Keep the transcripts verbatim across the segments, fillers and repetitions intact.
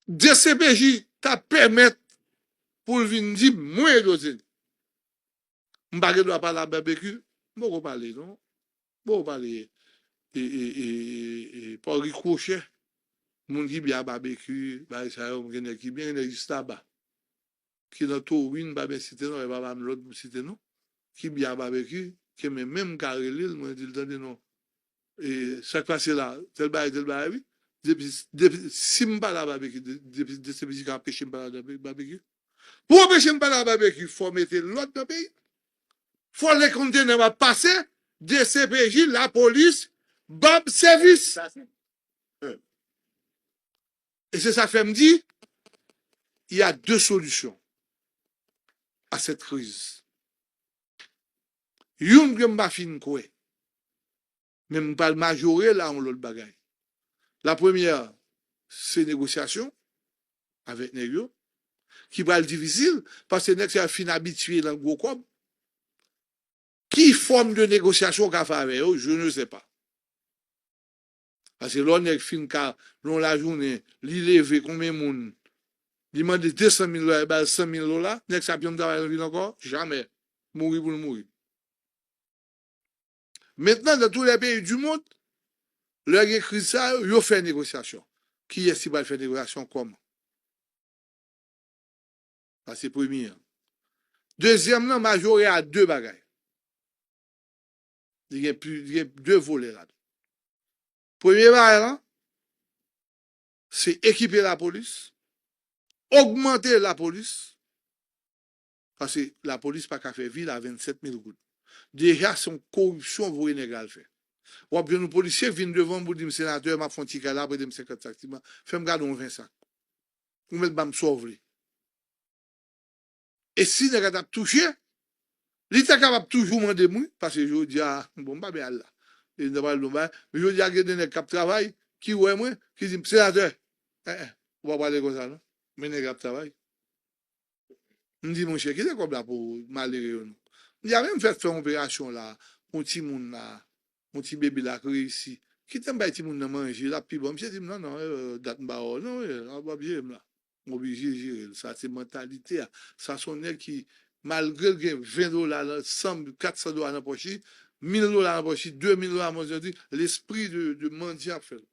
D C P J ta pèmèt pou l vin di mwen Edozeni. M pa gen dwa pale a Babekyou, m poko pale non. M poko pale e, e, e, e, e, pa rikwochè. Moun ki byen a Babekyou, bagay sa yo, m gen nèg ki byen, gen nèg jis laba. Ki nan Torin, m pa byen site non, e pa m lòt pou site non. Ki byen a Babekyou, ke men menm m ka rele l, mwen di l tande non. E sa k pase la, tèl bagay, tèl bagay, wi. Depi, depi, si m pale a Babekyou, de- depi D C P J ka anpeche m pale a Babekyou. Pou anpeche m pale a Babekyou, fò mete lòd nan peyi. Fò lè kontènè ap pase, D C P J, lapolis, ban m sèvis. Sa se. E se sa k fè m di, il y a deux solutions à cette crise. Youn ke m pa fin kwè, men m pral majore l a yon lòt bagay. La premyè, se negosyasyon avèk nèg yo, ki pral difisil, paske nèg sa yo fin abitye nan gwo kòb. Ki fòm de negosyasyon w ka fè avè yo, je ne sais pas. Paske lè yon nèg fin ka, nan yon lajounen, li leve konbyen moun, li mande de san mil dola, li ba l san mil dola, nèg sa ap janm travay nan vil ankò? Jamè. Mouri pou l mouri. Mentnan, dans tous les pays du monde, lè gen kriz sa yo, yo fè negosyasyon. Kiyès ki pral fè negosyasyon, kòman? Sa se premye an. Dezyèm nan majore a de bagay. Li gen pli, li gen de volè ladan. Premye bagay lan, se ekipe lapolis, ogmante lapolis, paske lapolis pa ka fè vil a vennsèt mil goud. Deja, se yon koripsyon voye nèg la al fè. W ap jwenn yon polisye vin devan m pou di m, senatè, m ap fè yon ti kay la, prete m senkant sak siman, fè m gade yon ven sak. Ou mèt ban m sa w vle. E si nèg la t ap touche, li ta kapab toujou mande m, wi, paske jodi a, bon, m pa byen al la. E m ta pral di yon bagay, men jodi a, gen de nèg k ap travay, ki wè mwen, ki di m, senatè, en, en, ou pa prale konsa, non. Men nèg la ap travay. M di, monchè, kite kòb la pou malere yo, non. M di, a, men m fèk fè yon operasyon la, pou yon timoun la, yon ti bebe la k reyisi. Kite m bay timoun nan manje, l ap pi bon. Misye di m, non, non, eh, dat m ba w, non, eh, w ap jere m la. M oblije jere l. Sa se mantalite a. Sa se yon nèg ki, malgre l gen ven dola, nan san, kat san dola nan pòch li, mil dola nan pòch li, de mil dola nan pòch li, lespri de, de mandyan ap fè l.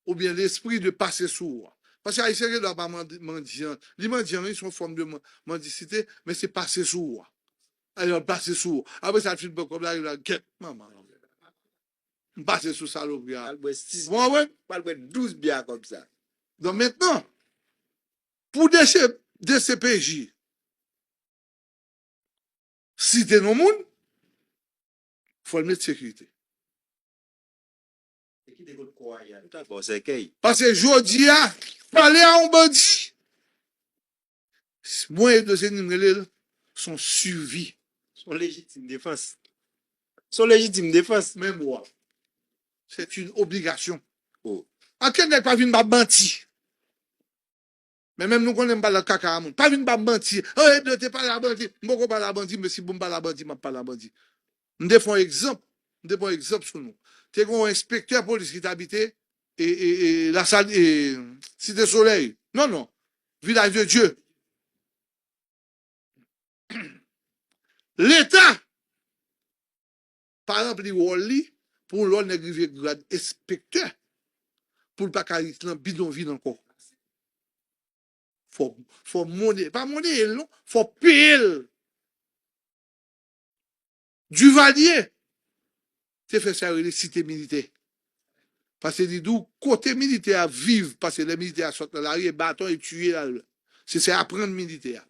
Oubyen lespri de pase sou ou a. Paske Ayisyen gen dwa pa mandi-, mandyan. Li mandyan, wi, se yon fòm de man-, mandisite, men se pase sou ou a. Alò, l pase sou ou. Apre sa, l fin pran kòb la, li la, gèt, manman. M pase sou salopri a. Al bwè sis. Bon, wè. Al bwè douz byè a kòb sa. Donk, mentnan, pou D C, D C P J site non moun, fò l met sekirite. E kite kot kò a ye a, nou t al ba w sèkèy. Paske jodi a, pale a yon bandi, mwen, Edozeni m rele l, se yon sivi. Se yon lejitim defans. Se yon lejitim defans. Men bwa. C'est une obligation. Oh. Ankenn nèg pa vin ba m manti. Men menm nou konnen m pa nan kaka a moun. Pa vin ba m manti. Oh, Edo te pale a bandi. M poko pale a bandi, men si pou m pale a bandi, m ap pale a bandi. M te fè yon egzanp. M te pran yon egzanp sou nou. Te gen yon enspektè polis ki t abite e, e, e, Lasal, e, Site Solèy. Non, non. Vilaj de Dye. Leta pa ranpli wòl li pou yon lòt nèg rive grad enspektè pou l pa ka ret nan bidonvil ankò. Fò, fò mone, pa moneye l non, fò peye l. Duvalier te fè sa yo rele site militè. Paske li di w kote militè a viv, paske lè militè a sot nan lari, e baton e tiye l al. Se sa y aprann militè a.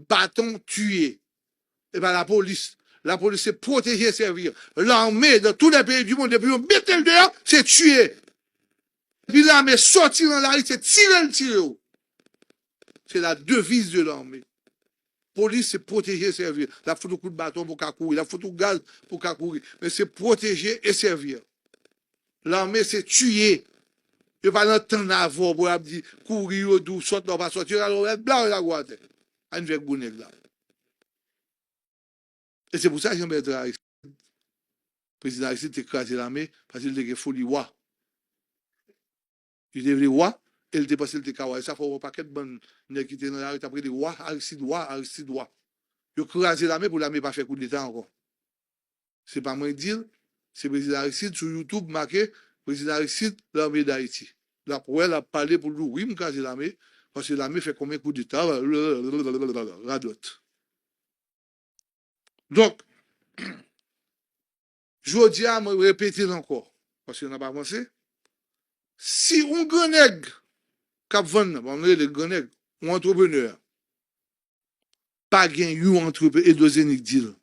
Baton, tiye. E pa lapolis. Lapolis se pwoteje e sèvi. Lame, dans tous les pays du monde, depi yo mete l deyò, se tiye. Epi lame soti nan lari, se tire l tire w. Se la devise de l'armée. Polis se pwoteje e sèvi. L ap fout ou kout baton pou w ka kouri. L ap fout ou gaz pou w ka kouri. Men se pwoteje e sèvi. Lame se tiye. Yo pa nan tann avè w pou y ap di kouri, yo di w sot la, w pa soti. Yo rale w, bla, yo lage w atè. Ann fè gwo nèg la. E se pou sa Jean Bertrand Aristide, prezidan Aristide te kraze lame, paske li te gen foli wa. Li te vle wa, e l te panse l te ka wa. E sa fè w wè yon pakèt bann nèg ki te nan lari t ap rele wa, Aristid wa, Aristid wa. Yo kraze lame pou lame pa fè koudeta ankò. Se pa mwen k di l, se prezidan Aristide sou YouTube make prezidan Aristide, lame d Ayiti. L ap wè, l ap pale pou l di w, wi, m kraze lame, paske lame fè konbyen koudeta, radòt. Donk, jodi a, mwen repete l ankò, paske n ap avanse. Si yon grannèg k ap vann nan, bon, m rele l grannèg, yon antreprenè, pa gen yon antrepe-, Edo Zeni k di l,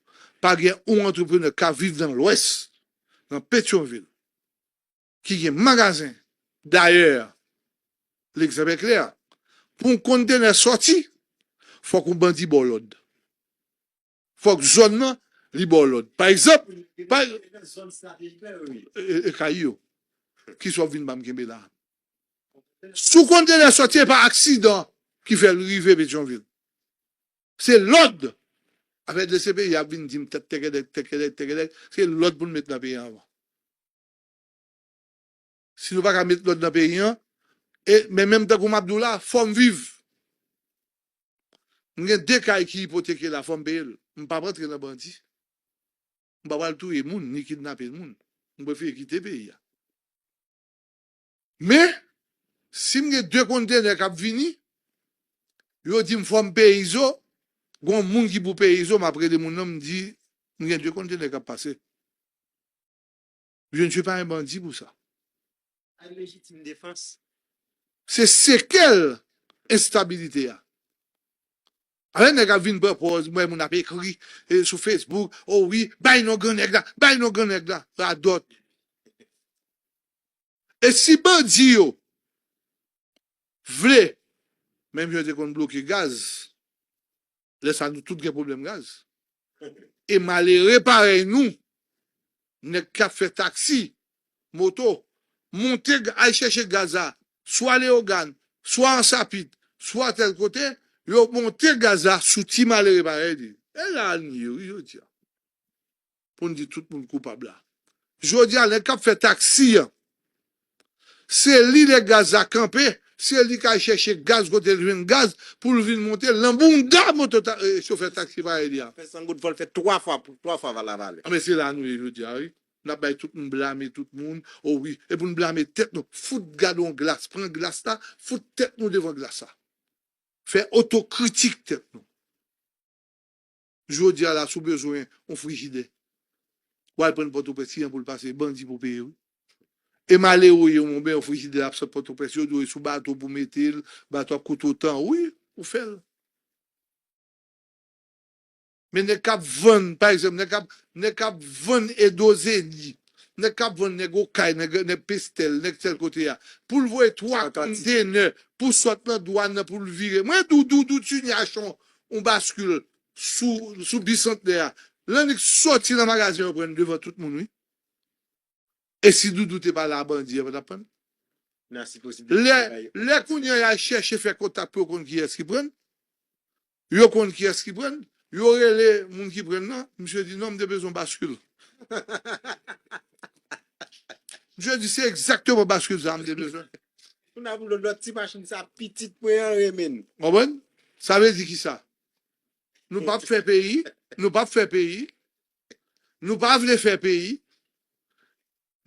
pa gen yon antreprenè k ap viv nan Lwès, nan Petyonvil, ki gen magazen. Dayè, legzanp e klè, pou yon kontenè sòti, fòk yon bandi ba w lòd. Fòk zòn nan, li ba w lòd. Pa egzanp, pa, e, e, e kay yo, kisa w vin ba m kenbe la? Si w konn de lè sòti, e pa aksidan ki fè l rive Petyonvil. Se lòd. Afè de se peyi ap vin di m tèt tèkèdèk, tèkèdèk, tèkèdèk. Se lòd pou n met nan peyi an avan. Si nou pa ka met lòd nan peyi an, e, men menm tankou m ap di w la, fò m viv. M gen de kay ki ipoteke la, fò m peye l. M p ap antre nan bandi. M pa pral touye moun, ni kidnape moun. M prefere kite peyi a. Men, si m gen de kontenè k ap vini, yo di m fò m peye izo, gon moun ki pou peye izo, m ap rele moun nan, m di, m gen de kontenè k ap pase. Je ne suis pas un bandit pour ça. Al lejitim defans. Se sekèl enstabilite a. Alè nèg ap vin pran pòz, mwen moun ap ekri, e, sou Facebook, o wi, bay non grannèg la, bay non grannèg la, radòt. E si bandi yo vle, menm jan yo te konn bloke gaz, lè sa nou tout gen pwoblèm gaz. E malere parèy nou, nèg k ap fè taksi, moto, monte, al chèche gaz la, swa Leyogàn, swa Ansapit, swa tèl kote, yo monte gaz la sou ti malere parèy li. E la n ye wi jodi a. Pou n di tout moun koupab la. Jodi a, nèg k ap fè taksi an, se li lè gaz la kanpe, se li k al chèche gaz kote l jwenn gaz pou l vin monte l nan bounda moto ta-, e, chofè taksi parèy li a. Fè san goud fò l fè twa fwa, twa fwa lavalè. A, men se la nou ye jodi a, wi. N ap bay tout moun, blame tout moun, o wi. E pou n blame tèt nou, fout gade yon glas, pran glas la, fout tèt nou devan glas la. Fè otokritik tèt nou. Jodi a la, si w bezwen yon frijidè, w al pran Pòtoprens, ki jan pou l pase, bandi pou peye, wi. E malere w ye, monbyen, yon frijidè ap sot Pòtoprens, yo di w e sou bato pou mete l, bato ap koute w tan, wi, ou fè l. Men nèg k ap vann, pa egzanp, nèg k ap, nèg k ap vann Edo Zeni, nèg k ap vann nèg Okay, nèg, nèg Pestèl, nèg tèl kote a, pou l voye twa kontenè, pou sot nan dwàn nan, pou l vire. Mwen di w, Doudou Tini achte yon, yon baskil sou, sou Bisantnè a. Lè nèg sòti nan magazen, yo pran l devan tout moun, wi. E si Doudou te pa la, bandi an pa t ap pran l. Nan si posibilite lè, bagay yo. Lè kounye a y al chèche fè kontak pou yo konn kiyès ki pran l. Yo konn kiyès ki pran l. Yo rele moun ki pran l nan. Misye di, "Non, m te bezwen yon baskil." Misye di, "Se egzakteman baskil sa a m te bezwen." Pou n ap lòt, lòt ti machin sa pitit mwen an renmen. Konprann? Sa vle di kisa? Nou p ap fè peyi, nou p ap fè peyi, nou pa vle fè peyi.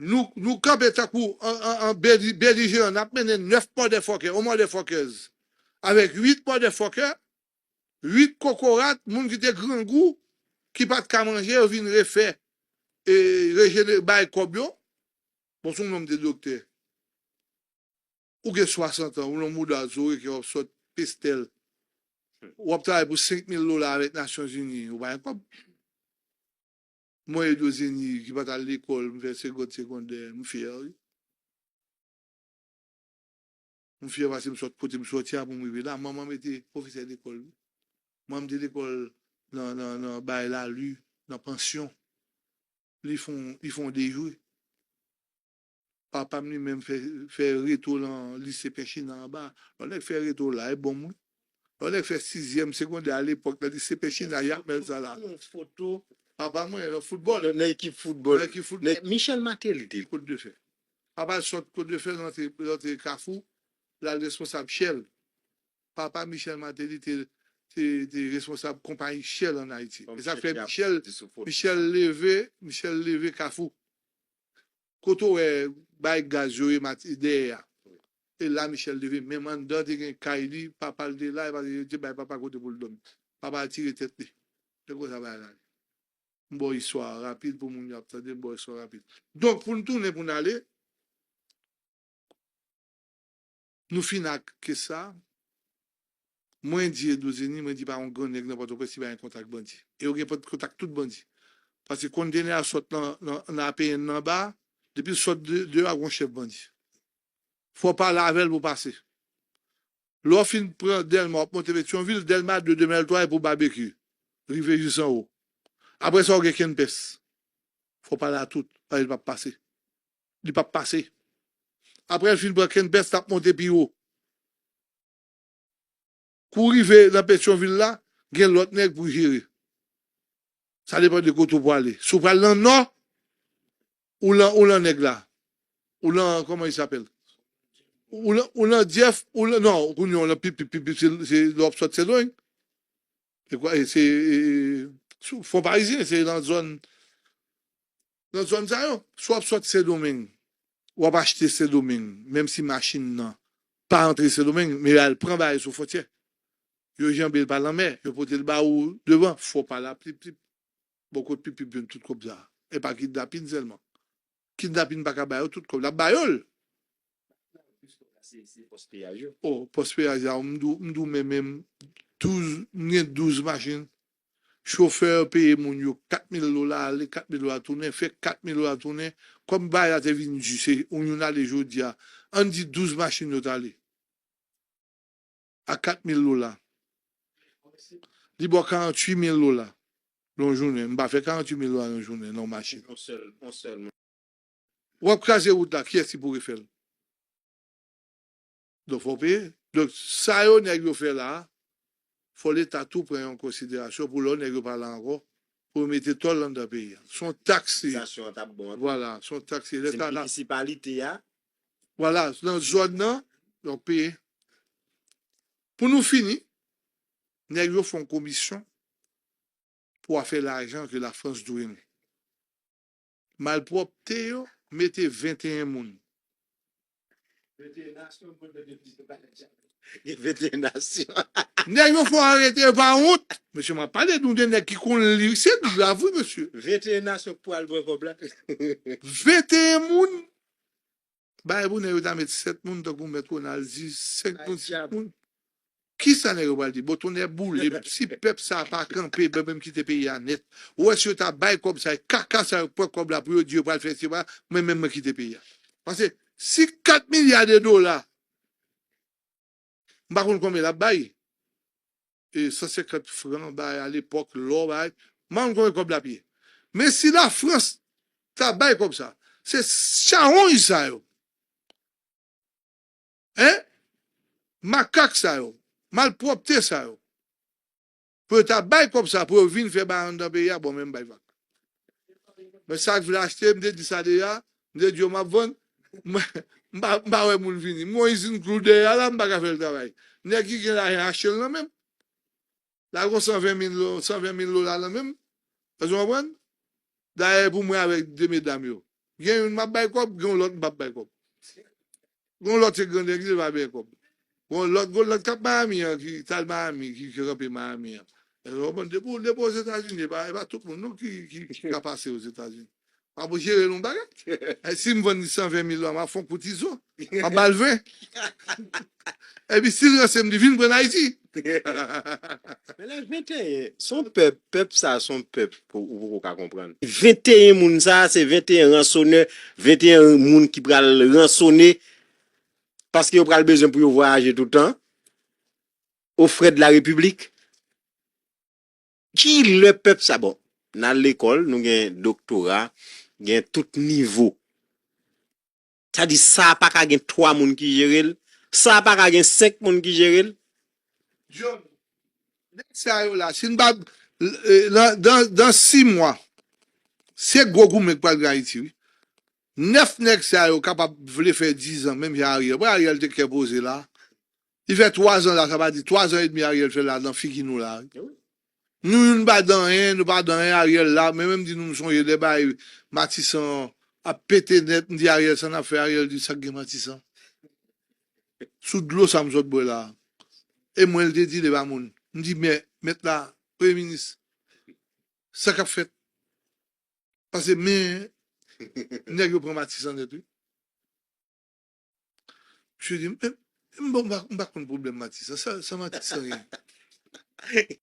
Nou, nou kanpe tankou an, an, an beli-, belijeran, n ap mennen nèf motherfucker, yon motherfuckers, avèk uit motherfucker, uit kokorat, moun ki te grangou, ki pa t ka manje, yo vin refè, e, rejenere, bay kòb yo. Bon, se yon nonm de doktè. Ou gen swasant an, ou nan mouda zo, reken w ap sot Pestèl. W ap travay pou senk mil dola avèk Nasyonzini, ou pa gen kòb. Mwen, Edo Zeni, ki pa t al lekòl, m fè segond, segondè, m fyè, wi. M fyè paske m sot kote m soti a pou m rive la. Manman m te pwofesè lekòl, wi. Manman m te lekòl nan, nan, nan bay Lali, nan pansyon. Li fè yon, li fè yon dejwe. Papa m li menm fè, fè reto nan lise Pèchina anba. Lè w nèg fè reto la, e bon moun. Lè w nèg fè sizyèm segondè alepòk nan lise Pèchina, y ap mèt sa la. Yon foto. Papa mwen nan foutbòl. Nan, nan ekip foutbòl. Nan ekip foutbòl. Nan Michel Martelly te. Kot de fè. Papa l sot Kot de fè, l antre, l antre Kafou. l al responsab Shell. Papa Michel Martelly te, te, te responsab konpayi Shell ann Ayiti. E sa k fè Michel, Michel leve, Michel leve Kafou. Kote w wè bay gaz yo ye dèyè a. E la Michel leve, menm anndan te gen kay li, papa l te la, e pa te bay papa kote pou l dòmi. Papa tire tèt li. Se konsa bagay la ye. M ba w istwa a rapid pou moun yo ap tande, m ba w istwa a rapid. Donk, pou n tounen, pou n ale, nou fin ak kes sa. Mwen di Edozeni, mwen di pa yon gran nèg nan Pòtoprens ki pa gen kontak bandi. E yo gen kontak tout bandi. Paske kontenè a sot nan, nan, nan A P N nan ba, depi l sot de, de a gon chèf bandi. Fò w pale avè l pou pase. Lè w fin pran Dèlma, w ap monte Petyonvil, Dèlma de, Dèlma twa e pou Babekyou. Rive jis anwo. Apre sa, w gen Kenpès. Fò w pale a tout, paske l p ap pase. Li p ap pase. Apre l fin pran Kenpès, l ap monte pi wo. Kou w rive nan Petyonvil la, gen lòt nèg pou jere. Sa depann de kote w pwale. Si w pral nan nò, ou lan, ou lan nèg la. Ou lan, comment il s'appelle? Ou lan, ou lan Dyèf, ou lan, non, kounye a w lan Pip, Pip, Pip, Pip, se, se lè w ap sot Sendomeng. Se kwa, e, se, e, sou Fon Parizyen, se nan zòn, nan zòn sa yo. Si w ap sot Sendomeng, w ap achte Sendomeng, menm si machin nan pa antre Sendomeng, men y al pran bagay sou fwontyè. Yo janbe l pa lanmè, yo pote l ba ou devan, fò w pale a Pip, Pip. Bò kot Pip, Pip jwenn tout kòb sa a. E pa kidnapin sèlman. Kidnapin pa ka ba yo tout kòb. L ap ba yo l. Se, se pòs peyaj yo. O, pòs peyaj la, m di w, m di w men menm douz, m gen douz machin. Chofè peye moun yo kat mil dola ale, kat mil dola tounen, fè kat mil dola tounen. Kòm bagay la te vin di, se yon youn ale jodi a. Ann di douz machin yo t ale. A kat mil dola. Li ba w karanntuit mil dola nan yon jounen. M pa fè karanntuit mil dola nan yon jounen, nan yon machin. Yon sèl, yon sèl moun. W ap kraze wout la, kiyès ki pou refè l? Donk, fò w peye. Donk, sa yo nèg yo fè la a, fò Leta tou pran yo an konsiderasyon pou lè nèg yo pa la ankò, pou yo mete tòl anndan peyi a. Se yon taks li ye. Taksasyon an t ap bon anpil. Vwala, se yon taks li ye. Leta la. Minisipalite a. Vwala, nan zòn nan, yo peye. Pou nou fini, nèg yo fè yon komisyon pou afè lajan ke Lafrans dwe nou. Malpwòpte yo mete venteyen moun. Gen venteyen nasyon. Nèg yo fè yon arete, yo pa wont. Mesye, m ap pale nou de nèg ki konn li. Se grav, wi, mesye. Venteyen nasyon k pral pran kòb la. Venteyen moun. Bay pou nèg yo ta met sèt moun, tankou Mèt Ronald di, senk moun, sis moun. Kisa nèg yo pral di? Bon, tonnè boule m, si pèp sa a pa kanpe, yo menm kite peyi a nèt. Ou wè si yo ta bay kòb sa, e kaka sa yo pran kòb la pou yo di yo pral fè, se pa, mwen menm mwen kite peyi a. Paske si kat milya de dola, m pa konn konbyen l ap bay, e san senkant fran bay alepòk, lò bay, m pa konn konbyen kòb l ap ye. Men si Lafrans ta bay kòb sa, se chawony sa yo. Hein? Makak sa yo, malpwòpte sa yo. Pou yo ta bay kòb sa, pou yo vin fè bagay anndan peyi a, bon, men m bay vag. Men sa k vle achte, m te di sa deja, m te di yo m ap vann, mwen, m pa, m pa wè moun vini. M gon izin klou dèyè a la, m pa ka fè l travay. Nèg ki gen lajan achte l nan men m. La gon san ven mil do-, san ven mil dola nan men m. Èske w konprann? Dayè, pou mwen avèk de medam yo. Gen youn m ap bay kòb, gen yon lòt m p ap bay kòb. Gen yon lòt se grandèg li, li pa bay kòb. Gen yon lòt, gen yon lòt k ap Miami an, ki t al Miami, ki, ki ranpe Miami an. Èske w konprann? Depi, depi Ozetazini, e pa, e pa tout moun non ki, ki, ki ka pase Ozetazini. M ap jere l yon bagay. E si m vann li san ven mil dola, m ap fè yon kout izo. M ap ba l ven. Epi si l ranse m, li vin pran Ayiti. Men la, venteyen, se yon pèp, pèp sa, se yon pèp pou, ou poko ka konprann. Venteyen moun sa, se venteyen ransonè, venteyen moun ki pral ransone, paske yo pral bezwen pou yo vwayaje toutan, aux frais de la République. Ki lè pèp sa, bon, n al lekòl, nou gen doktora, gen tout nivo. Sa di, sa a pa ka gen twa moun ki jere l, sa a pa ka gen senk moun ki jere l. John, nèg sa yo la, si n pa, eh, nan, dan, dan sis mwa, se gwo goumen k pral gen Ayiti, wi. Nèf nèg sa yo kapab vle fè diz an, menm jan Ariel. Bon, Ariel te kè poze la. Li fè twa zan la, sa pa di twa zan edmi Ariel fè la nan figi nou la. Nou youn pa di anyen, nou pa di anyen Ariel la, men menm di nou m sonje lè bay Matisan ap pete nèt, m di Ariel sa n ap fè, Ariel di sa k gen Matisan. Sou dlo sa m sot bwè la. E mwen l te di li pa moun. M di men, mèt la, premye minis, sa k ap fèt? Pase men nèg yo pran Matisan nèt wi. Misye di m, m, m, bon, m pa, m pa konn pwoblèm Matisan. Sa, sa Matisan ye?